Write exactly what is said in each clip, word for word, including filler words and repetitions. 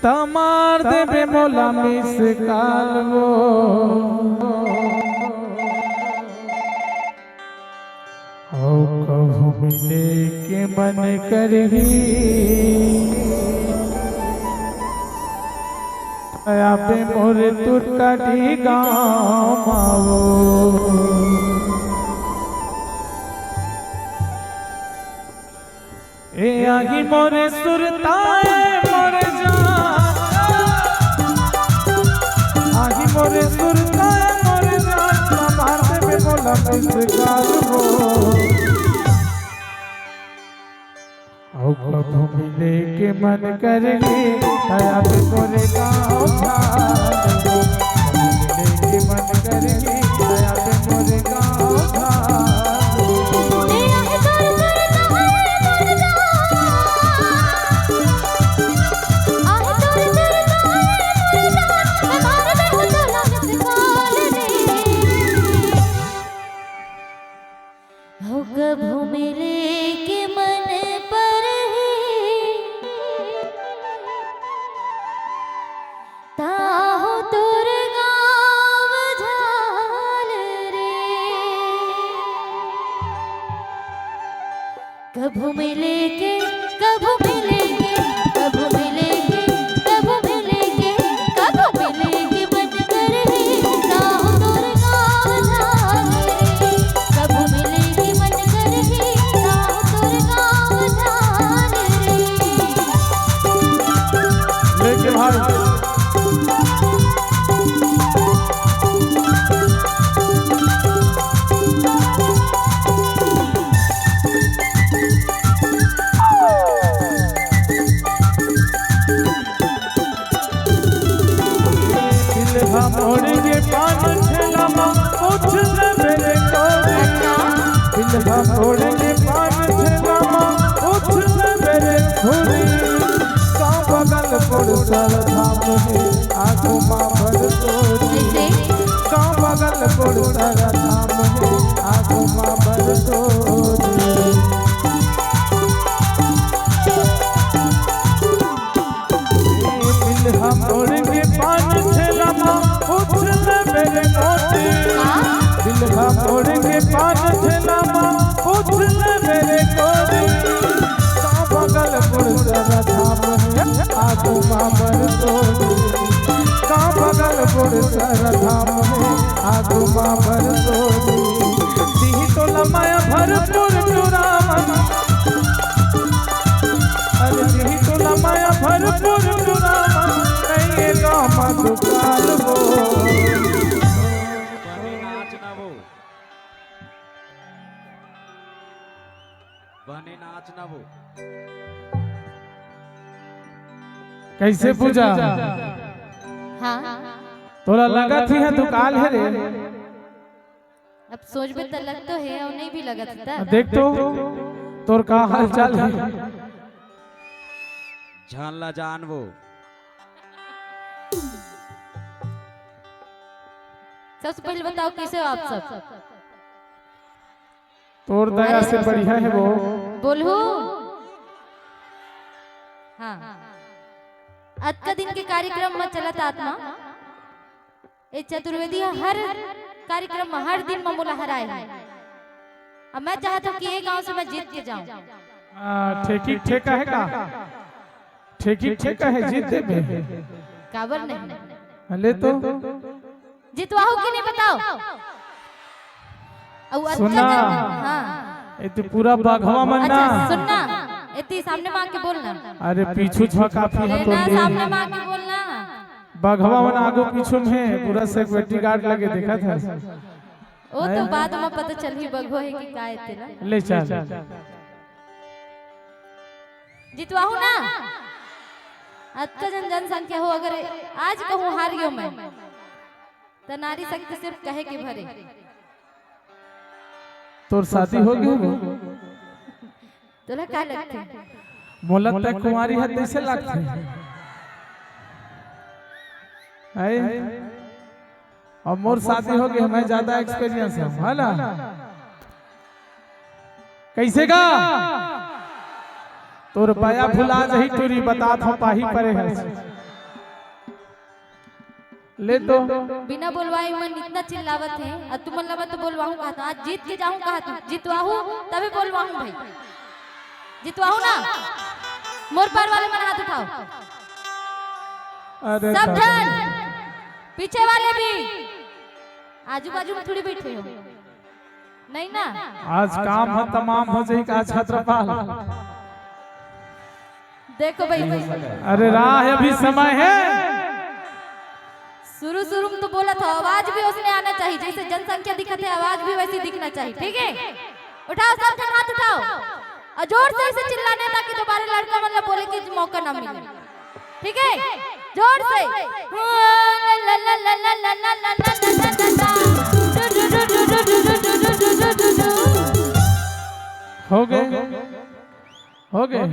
त मार देबे मोला मिस कॉल वो। अउ कभू मिले के मन करही, आबे मोर तुरकाटी गाँव वो। ए आही मोरे सुरता ए मोर जान, आही मोरे सुरता ए मोर जान, मार देबे मोला मिस कॉल वो। अउ कभू मिले के मन करही, आबे मोरे गाँव झाल वो। कभू मिले के मन करही, आबे मोरे गाँव झाल वो। हो कभू मिले के मन परही, ताहू तोर गाँव झाल रे। कभू मिले के, कभू मिले के, कभू मिले के, कभू मिले के, कभू मिले के मन करही, ताहू तोर गाँव झाल रे। कभू मिले के मन करही, ताहू तोर गाँव झाल रे। लेके भाई। पिलहा मोड़ के पान ठेला मा पूछ लेबे रे कोरी। पिलहा मोड़ के पान ठेला मा पूछ लेबे रे कोरी। गाँव बगल कुड़सर धाम हे, आगू मा भर तोरी। कैसे? गाँव बगल कुड़सर धाम हे, आगू मा भर तोरी। पिलहा मोड़ के पान ठेला मा पूछ लेबे रे कोरी। हाँ? पिलहा मोड़ के पान ठेला मा पूछ लेबे रे कोरी। गाँव बगल कुड़सर धाम हे, आगू मा भर तोरी। गाँव बगल कुड़सर धाम हे, आगू मा भर तोरी। दिही तोला माया भरपूर टुरावन। अरे दिही तोला माया भरपूर टुरावन, नइये गाँव मा दुकाल वो। बने नाच ना वो। बने नाच ना वो। कैसे पूजा? हाँ। तोला लगत ही है दुकाल हे रे। अब सोचबे त लगतो हे अउ नहीं भी लगत हे त। देख तो, तोर का हाल चाल हे? झन ला जान वो। सबसे पहले बताओ, कैसे हो आप सब? तोर दया से बढ़िया हे वो। बोलहू। हाँ। अतका दिन के कार्यक्रम म चलत आत्मा। ए चतुर्वेदी ह हर कार्यक्रम म, हर दिन म मोला हराए हे। अब मैं चाहत हूँ कि ये गांव से मैं जीत के जाऊं। आ, ठेकी ठेका हे का? ठेकी ठेका हे, जीत देबे। काबर नहीं? ले तो। जितवाहू कि नहीं बताओ? अउ अच्छा सुनना। हाँ। ए तो पूरा बघवा मन अच्छा, ना। सुनना। एती सामने मा आके बोलना। अरे पीछू झ काफी हे ए तो ना, ले। सामने मा आके बोलना। बघवा मन आगू पीछू में पूरा security guard लगे देखत हे। ओ तो हैं? बाद में पता चलही बघवा हे कि का हे तेला। ले चल। जितवाहू ना। अतका जन जनसंख्या हो, अगर आज कहूँ हार गयो मैं, त नारी शक्ति सिर्फ कहे के भरे। तोर शादी हो गई हो? तोला का लगथे? मोला तै कुंवारी ह तैसे लगथे। हैं? अब मोर शादी हो गई, मैं ज्यादा experience हूँ, है ना? कैसे गा? तोर बया भुला जही टूरी, बतात हूँ पाही परे है। ले तो। बिना बोलवाए मन इतना चिल्लावत हे, अउ तुमन ला मैं तो बोलवाहूँ कहत हूँ, आज जीत के जाहूँ कहत हूँ, जितवाहूँ तभी बोलवाहूँ भाई, जितवाहूँ ना। मोर पार वाले मन हाथ उठाओ। अरे सब बाप रे। झन, पीछे वाले भी, आजू बाजू में थोड़ी बैठे हो। नहीं ना। आज काम ह तमाम हो जाई का छत्रपाल। देखो भाई, अरे राह अभी समय है। शुरू शुरू में तो बोला था, आवाज भी उसने आना चाहिए, जैसे जनसंख्या दिखत है, आवाज भी वैसी दिखना चाहिए, ठीक है? उठाओ, सब जन हाथ उठाओ और जोर से इसे चिल्लाने, ताकि दोबारा लड़का मतलब बोले कि मौका ना मिले। ठीक है, जोर से। हो गए, हो गए।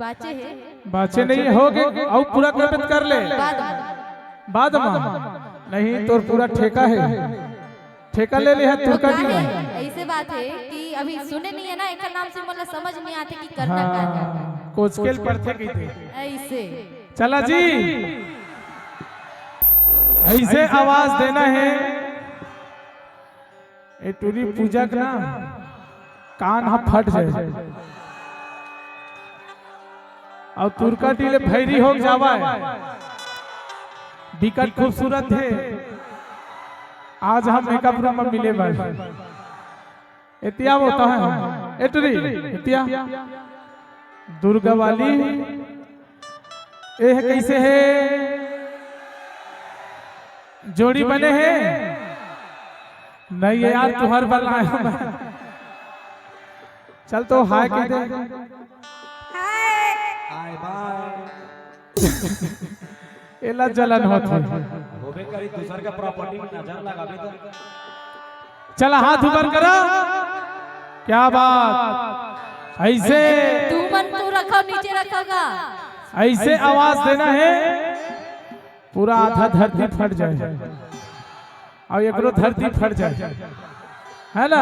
बाचे है। बाचे नहीं, हो गए। अउ पूरा करबे त कर ले। बाद में। बाद में। नहीं, तोर पूरा ठेका है। ठेका ले ले है, तो तुरका का नहीं है, है। ऐसे बात है कि अभी सुने नहीं है ना, एकर नाम से मतलब समझ नहीं आते कि करना का है। हाँ, कोचकेल पढ़ते की थे। ऐसे। चला जी, ऐसे आवाज देना है। ए टूरी पूजा के ना कान हा फट जाए। अउ तुरका टीले भैरी हो जावा है। बिकट खूबसूरत है। आज हम मेकअप रूम में मिले बार। एतिया होता है हम। ए टूरी, एतिया। दुर्गा वाली। एह कैसे है? जोड़ी बने हैं? नहीं है यार, तुहर बल आया मैं। चल तो हाय कह दे। हाय। Hi bye. एला जलन होत है। होबे करी, दूसर का प्रॉपर्टी में नजर लगाबे तो। चला हाथ ऊपर करा। क्या बात। ऐसे। तू मन तू रखो, नीचे रखोगा। ऐसे आवाज देना है, पूरा आधा धरती फट जाए। अउ एकरो धरती फट जाए, है ना?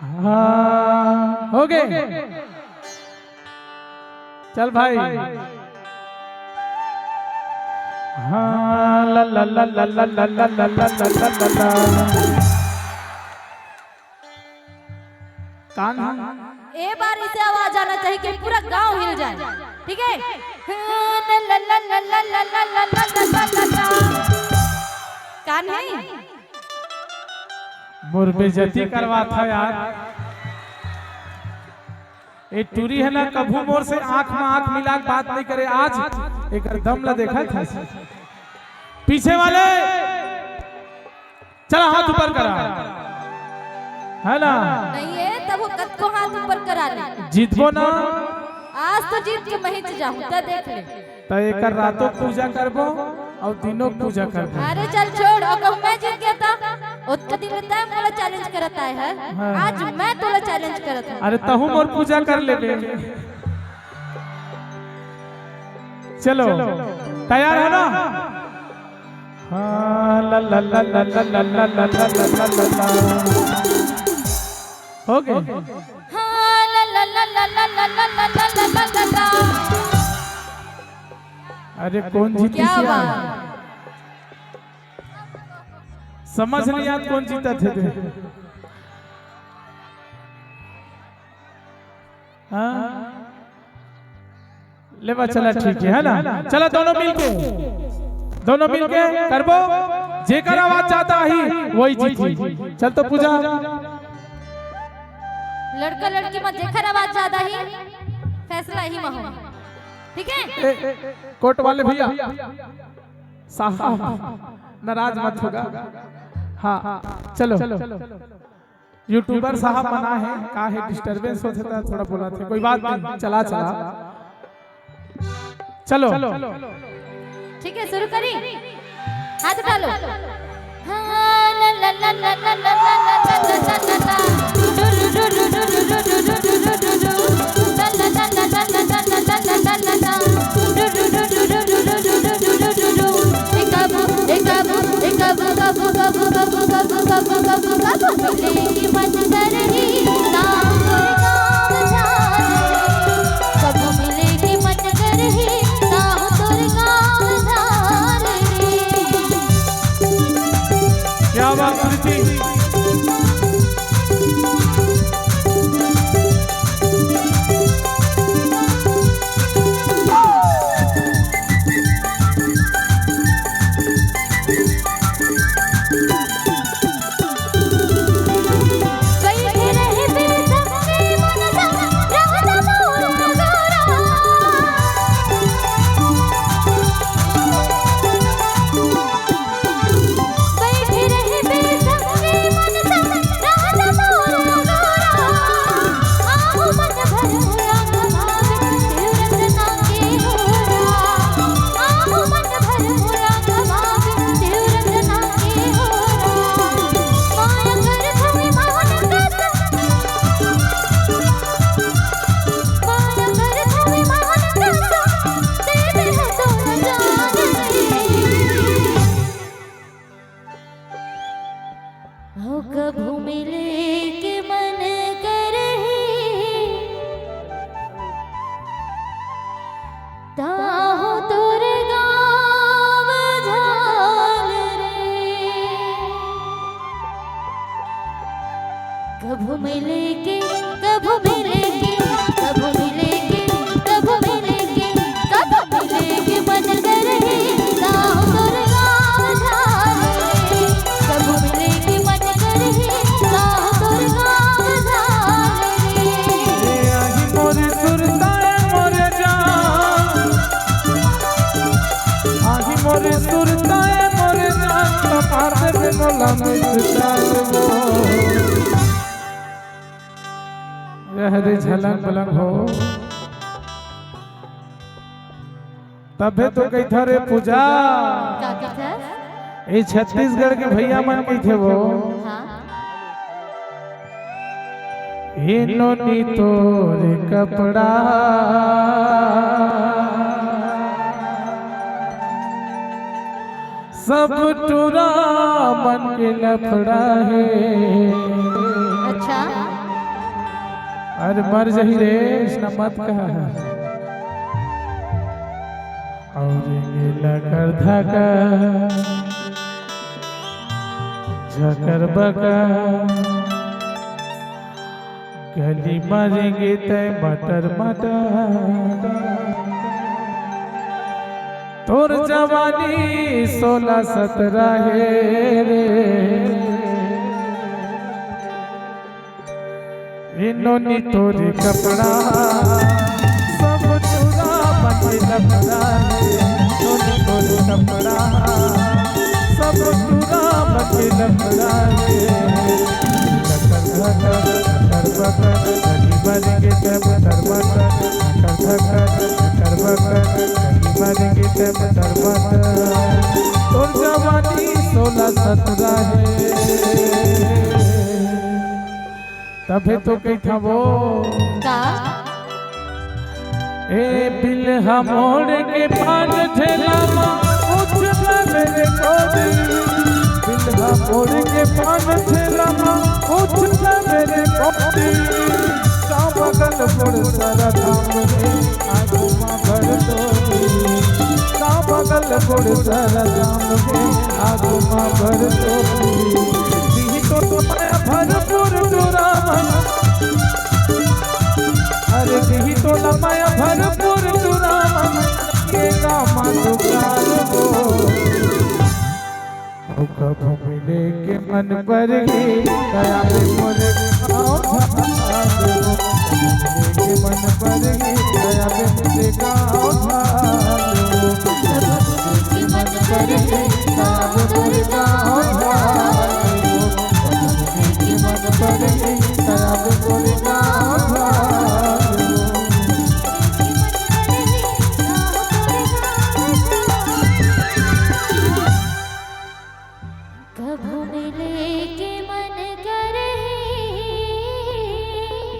हाँ, हो गए। चल भाई। हाँ, ला, ला, ला। कान। ए बार इसे आवाज आना चाहिए कि पूरा गांव हिल जाए, ठीक है? कान है? मोर बेइज्जती करवा था यार। ए टूरी है ना, कभू मोर से आंख में आंख मिला के बात नहीं करे। आज एकर दम ला देखा था। पीछे वाले, चला हाथ ऊपर करा, है ना? नहीं है, तब वो कतको हाथ ऊपर करा ले। जीतबो ना। आज तो जीत के मैं ही जाहूं, त देख ले। त एकर रातों पूजा करबो अउ दिनों पूजा करबो। अरे चल छोड़, अउ कहूं मैं जीत गया त ओतका दिन ले तय मोला चैलेंज करत आए है। हाँ। आज मैं तोला चैलेंज करत हूं। अरे तहू मोर पूजा कर लेबे। चलो, तैयार हो ना? हाँ, ला, ला, ला। हो गए? हाँ, ला, ला, ला। अरे, कौन जीती क्या बात? समझ नहीं आत, कौन जीता थे? हाँ? लेवा चला, ठीक है, है ना? चला, दोनों मिलके, दोनों मिलके करबो। जेकर आवाज ज्यादा ही, वही जीती। चल तो पूजा। लड़का लड़की में जेकर आवाज ज्यादा ही, फैसला ही में हो। ठीक है? ए, ए, कोर्ट वाले भैया, साहब, नाराज मत होगा। हाँ, चलो। यूट्यूबर साहब मना है, का है, डिस्टर्बेंस होथे त थोड़ा बोला थे, कोई बात नहीं, चला, चला, चलो। ठीक है, शुरू करी, हाथ उठा लो। ताहू तोर गाँव झाल रे। कभू मिले के, कभू मिले के, कभू मिले के, कभू मिले के, कभू मिले के मन करही। ताहू तोर गाँव झाल रे। कभू मिले के मन करही। ताहू तोर गाँव झाल रे। ए आही मोर सुरता ए मोर जान, आही मोर सुरता ए मोर जान, कपार में मोला मिस चाल वो। अरे झलंग बलंग हो, तभे तो कहिथंव रे पूजा। का कहिथस? ए छत्तीसगढ़ के भैया मन कहिथे वो। हाँ। ए नोनी तोर कपड़ा सब टूरा मन के लफड़ा हे। अच्छा। अरे मर जही रे, अइसना मत कहा। अउ ये लकर धकर झकर बकर, गली म रेंगे तैं मटर मटर। तोर जवानी सोलह सतरह हे रे। ए नोनी तोर कपड़ा सब टूरा मन के लफड़ा हे। नोनी तोर कपड़ा सब टूरा मन के लफड़ा हे। लकर धकर, लकर बकर, गली म रेंगे तैं मटर मटर। लकर धकर, लकर बकर, गली म रेंगे तैं मटर मटर। तोर जवानी सोलह सतरह हे। तभे तो कहिथंव वो। का? ए बिल्हा मोड़ के पान ठेला म उछला मेरे कोरी। बिल्हा मोड़ के पान ठेला म उछला मेरे कोरी। का बगल मोड़ सरधाम हे आगू म भर तोरी। का बगल मोड़ सरधाम हे आगू म भर तोरी। दिही तो माया भरपूर टूरा मन। अरे दिही तोला माया भरपूर टूरा मन, के गामा दुकाल वो। ओ कभू मिले के मन परही, दया में मोरे गाँव झाल वो। कभू मिले के मन परही, दया में मोरे गाँव